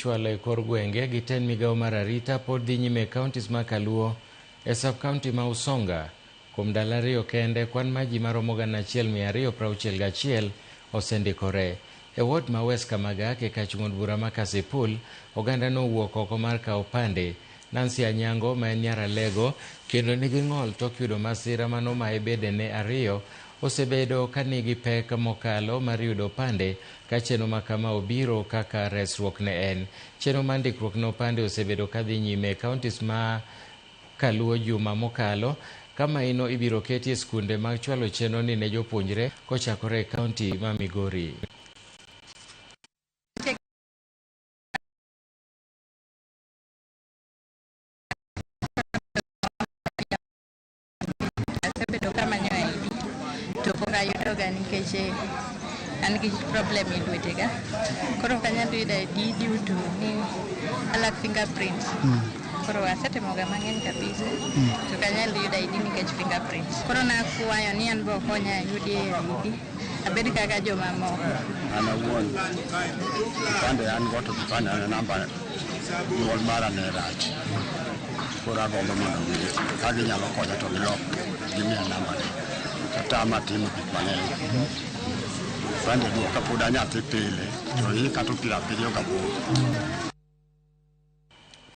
michwalo e kor gwenge gi tend migawo mar arita pod dhi nyime e counties ma Kaluo e sub county ma Usonga. Kuom ndalo ariyo kende, kwan mar ji maromo 1261 osendikore. E ward ma West Kamagak e kach od bura ma Kasipul, oganda nowuok oko mar kawo opande. Nancy Anyango ma en nyar Alego kendo nigi ng'ol tok yudo masira manomaye bedene ariyo osebedo ka nigi pek mokalo mar yudo opande ka chenro ma kama obiro kaka resruok ne en. Chenro mar ndikruok ne opande osebedo ka dhi nyime e counties ma Kaluo juma mokalo ka maino ibiro keti e skunde mag chwalo chenro ni ne jopuonjre kochakore e county ma Migori. Asebedo kamanyo ID to pok ayudoga nikech an gi problem e lwetega. Koro ok anyal yudo ID due to ni I lack fingerprints. Koro asetimoga mang'eny kabisa to ok anyal yudo ID nikech fingerprints. Koro nakwayo ni an be okonya ayudie ID abed kaka jomamoko. An awuon kipande an go to kipande an namba nyuol mara ne rach. Koro agombo mondo mi ka ginyalo konya to gilok gimiya namba ne. Katama timo gik mang'eny. Kipande duoka pod anyathi pile to in kata 78.